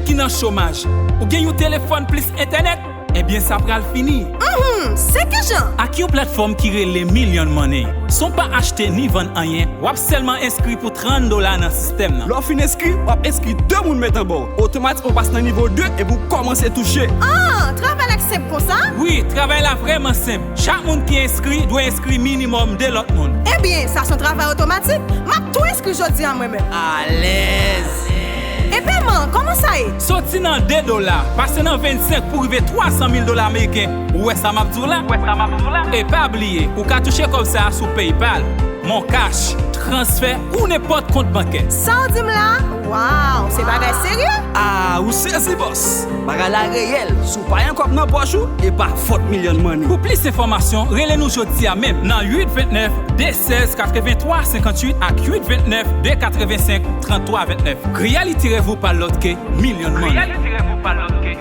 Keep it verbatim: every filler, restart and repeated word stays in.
ki nan chomaj, ou gen yon telefòn plis entènèt, ebyen sa pral fini. Mhm, se kijan? Ak yon platfòm ki rele Million Money, san w pa achte ni vann anyen, w ap sèlman enskri pou trant dola nan sistèm nan. Lè w fin enskri, w ap enskri de moun met anba w. Otomatikman w pase nan nivo de epi w kòmanse touche. Ah, travay la senp konsa? Wi, travay la vrèman senp. Chak moun ki enskri dwe enskri minimòm de lòt moun. Ebyen, sa se yon travay otomatik. M ap tou enskri jodi a mwen menm. Alèz! E pèman an, kòman sa ye? Soti nan de dola, pase nan vennsenk pou rive twa san mil dola ameriken. Ou wè sa m ap di w la? E pa bliye, ou ka touche kòb sa a sou PayPal, MonCash, transfè ou nenpòt kont bankè. Sa w di m la? Waw, se bagay serye? Ah, ou sezi, bòs! Bagay la reyèl. Si w pa gen kòb nan pòch ou, e pa fòt Million Money. Pou plis enfòmasyon, rele nou jodi a menm nan uit vennèf, de sèz, katrevenntwa senkantuit ak uit vennèf, de katrevensenk, tranntwa vennèf. Reality Rêve ou pa lòt ke Million Money. Reality Rêve ou pa lòt ke